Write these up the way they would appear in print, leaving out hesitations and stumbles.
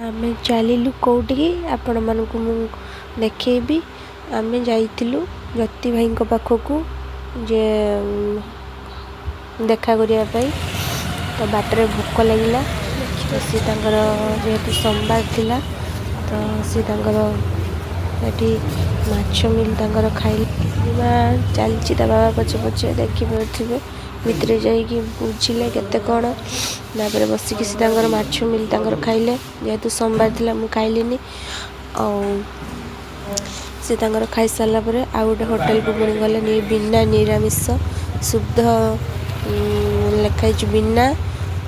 ଆମେ ଚାଲିଲୁ କେଉଁଠିକି, ଆପଣମାନଙ୍କୁ ମୁଁ ଦେଖେଇବି। ଆମେ ଯାଇଥିଲୁ ଜ୍ୟୋତି ଭାଇଙ୍କ ପାଖକୁ ଯେ ଦେଖା କରିବା ପାଇଁ। ତ ବାଟରେ ଭୋକ ଲାଗିଲା। ତ ସିଏ ତାଙ୍କର ଯେହେତୁ ସୋମବାର ଥିଲା, ତ ସିଏ ତାଙ୍କର ଏଠି ମାଛ ମିଲ୍ ତାଙ୍କର ଖାଇଲେ। ମା ଚାଲିଛି ତା ବାବା ପଛେ ପଛେ, ଦେଖିପାରୁଥିବେ। ଭିତରେ ଯାଇକି ବୁଝିଲେ କେତେ କ'ଣ। ତାପରେ ବସିକି ସେ ତାଙ୍କର ମାଛ ମିଲ୍ ତାଙ୍କର ଖାଇଲେ। ଯେହେତୁ ସୋମବାର ଥିଲା, ମୁଁ ଖାଇଲିନି। ଆଉ ସେ ତାଙ୍କର ଖାଇସାରିଲା ପରେ ଆଉ ଗୋଟେ ହୋଟେଲକୁ ପୁଣି ଗଲେ। ବିନା ନିରାମିଷ ଶୁଦ୍ଧ ଲେଖା ହେଇଛି, ବିନା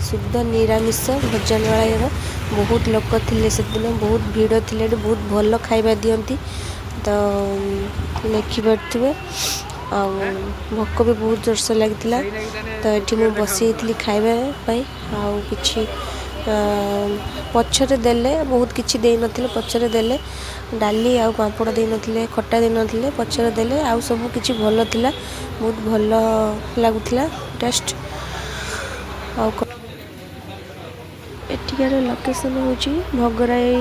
ଶୁଦ୍ଧ ନିରାମିଷ ଭୋଜନାଳୟର। ବହୁତ ଲୋକ ଥିଲେ ସେଦିନ, ବହୁତ ଭିଡ଼ ଥିଲେ ଏଠି। ବହୁତ ଭଲ ଖାଇବା ଦିଅନ୍ତି, ତ ଦେଖିପାରୁଥିବେ। ଆଉ ଭୋକ ବି ବହୁତ ଜୋରସୋର ଲାଗିଥିଲା। ତ ଏଠି ମୁଁ ବସିଯାଇଥିଲି ଖାଇବା ପାଇଁ। ଆଉ କିଛି ପଛରେ ଦେଲେ, ବହୁତ କିଛି ଦେଇନଥିଲେ, ପଛରେ ଦେଲେ। ଡାଲି ଆଉ ପାମ୍ପଡ଼ ଦେଇନଥିଲେ, ଖଟା ଦେଇନଥିଲେ, ପଛରେ ଦେଲେ। ଆଉ ସବୁ କିଛି ଭଲ ଥିଲା, ବହୁତ ଭଲ ଲାଗୁଥିଲା ଟେଷ୍ଟ। ଆଉ ଏଠିକାର ଲୋକେସନ୍ ହେଉଛି ଭୋଗରାଇ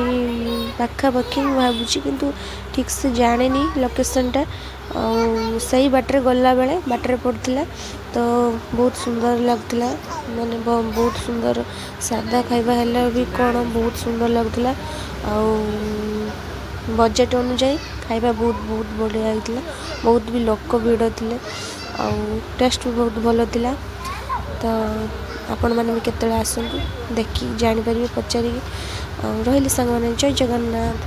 ପାଖାପାଖି ମୁଁ ଭାବୁଛି, କିନ୍ତୁ ଠିକ୍ସେ ଜାଣିନି ଲୋକେସନ୍ଟା। ଆଉ ସେଇ ବାଟରେ ଗଲାବେଳେ ବାଟରେ ପଡ଼ିଥିଲା, ତ ବହୁତ ସୁନ୍ଦର ଲାଗୁଥିଲା। ମାନେ ବହୁତ ସୁନ୍ଦର, ସାଧା ଖାଇବା ହେଲେ ବି କ'ଣ ବହୁତ ସୁନ୍ଦର ଲାଗୁଥିଲା। ଆଉ ବଜେଟ୍ ଅନୁଯାୟୀ ଖାଇବା ବହୁତ ବହୁତ ବଢ଼ିଆ ହେଇଥିଲା। ବହୁତ ବି ଲୋକ ଭିଡ଼ ଥିଲେ ଆଉ ଟେଷ୍ଟ ବି ବହୁତ ଭଲ ଥିଲା। ତ ଆପଣମାନେ ବି କେତେବେଳେ ଆସନ୍ତୁ, ଦେଖିକି ଜାଣିପାରିବେ ପଚାରିକି। ଆଉ ରହିଲି ସାଙ୍ଗମାନେ, ଜୟ ଜଗନ୍ନାଥ।